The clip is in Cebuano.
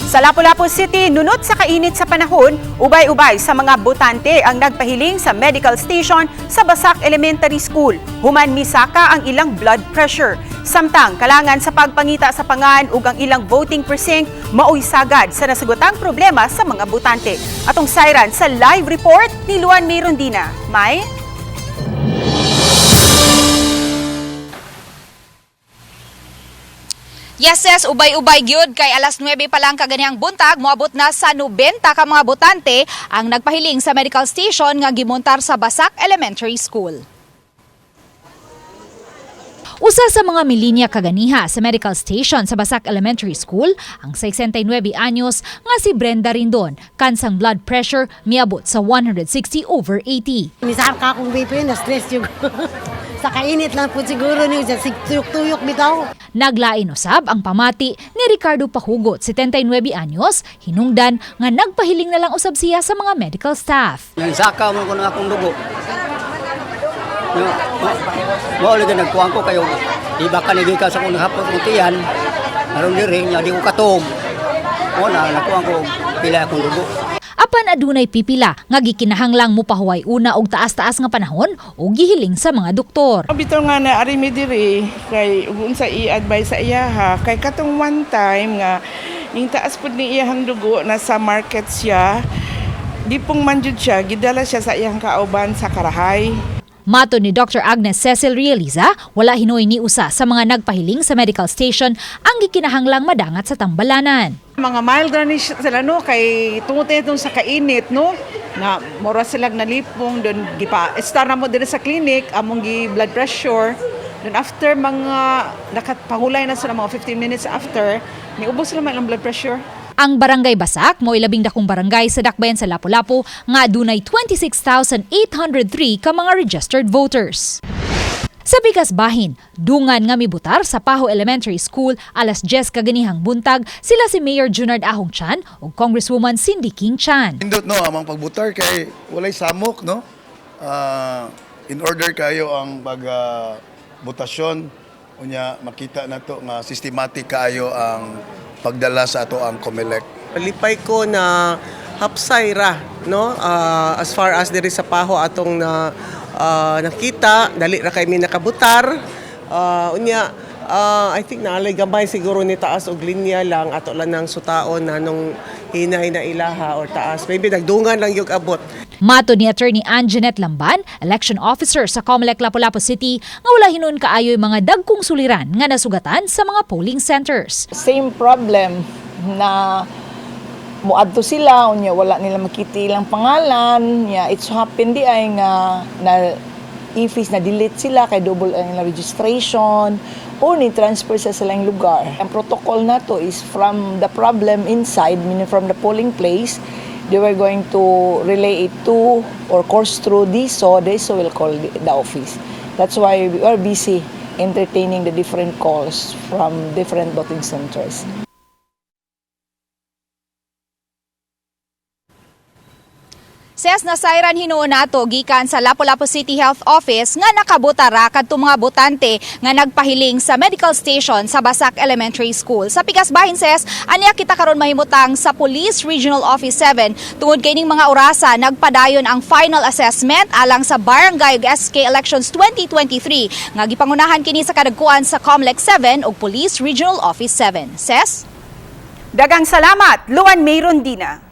Sa Lapu-Lapu City, nunot sa kainit sa panahon, ubay-ubay sa mga botante ang nagpahiling sa medical station sa Basak Elementary School. Human misaka ang ilang blood pressure. Samtang kalangan sa pagpangita sa pangan ug ang ilang voting precinct maoy sagad sa nasugotang problema sa mga botante. Atong sayran sa live report ni Luan Mirondina. May? Yes, ubay-ubay gyud kay alas 9 pa lang kaganihang buntag, moabot na sa 90 ka mga botante ang nagpahiling sa medical station nga gimontar sa Basak Elementary School. Usa sa mga milinya kaganiha sa medical station sa Basak Elementary School, ang 69 anyos nga si Brenda Rindon, kansang blood pressure miabot sa 160/80. Misar ka akong BP, na-stress yung sa kainit lang po siguro niyo, sa tuyok-tuyok bitaw. Naglain usab ang pamati ni Ricardo Pahugot, 79 anyos, hinungdan nga nagpahiling na lang usab siya sa mga medical staff. Nagsaka mo ko ng akong dugo. No, mo lagi nagkuhan ko kayo. Iba ka nigi ka sa kong hapon kong tiyan. Aron diri nya di ko katog. Mo na nakuhan ko pila akong dugo. Apan adunay pipila nga gikinahanglang mopahuway una og taas-taas nga panahon o gihiling sa mga doktor. Bitaw nga na ari mi diri kay ug unsa i-advise sa iya ha, kay katong one time nga ning taas pud ni iyahang dugo, nasa market siya, di pong man jud siya gidala siya sa iyang kauban sa Karahay. Mato ni Dr. Agnes Cecil Realiza, wala hinuoy ni usa sa mga nagpahiling sa medical station ang gikinahanglang madangat sa tambalanan. Mga mild ra ni sila, no, kay tungod itong sa kainit, no, na mura sila nalipong don gipa star na mo diri sa clinic among gi blood pressure. Then after mga nakapangulay na sila, mga 15 minutes after, niubos sila man ilang blood pressure. Ang Barangay Basak mo'y labing dakong barangay sa dakbayan sa Lapu-Lapu nga adunay 26,803 ka mga registered voters. Sa Bigas Bahin, dungan nga mibutar sa Paho Elementary School alas 10 kaganihang buntag sila si Mayor Junard Ahong Chan ug Congresswoman Cindy King Chan. Indot no amang pagbutar kay walay samok, no. In order kayo ang pag botasyon, unya makita nato nga systematic kaayo ang pagdala sa ato ang COMELEC. Lipay ko na hapsay ra, no, as far as diri sa Paho atong na nakita, dali ra kay mi nakabutar. Unya I think naalay gamay siguro ni taas og linya lang ato lang nang sutaon na nung hinay na ilaha or taas, maybe nagdungan lang yung abot. Mato ni Attorney Anjanette Lamban, election officer sa COMELEC Lapu-Lapu City, nga wala hinuon kaayo'y mga dagkong suliran nga nasugatan sa mga polling centers. Same problem na muadto sila, unya wala nila makita ilang pangalan. Nya it's happen di ay nga na ifis na delete sila kay double ang ilang registration o ni transfer sa silang lugar. Ang protocol nato is from the problem inside, meaning from the polling place, they were going to relay it to or course through DISO. DISO will call the office. That's why we are busy entertaining the different calls from different voting centers. Ses, nasayran hinuon nato gikan sa Lapu-Lapu City Health Office nga nakabutara kadto mga botante nga nagpahiling sa medical station sa Basak Elementary School. Sa pikas bahin, ses, aniya kita karon mahimutang sa Police Regional Office 7 tungod kay ning mga orasa nagpadayon ang final assessment alang sa Barangay ug SK Elections 2023 nga gipangunahan kini sa kadagkuan sa COMELEC 7 ug Police Regional Office 7. Ses? Dagang salamat, Luan May Rondina.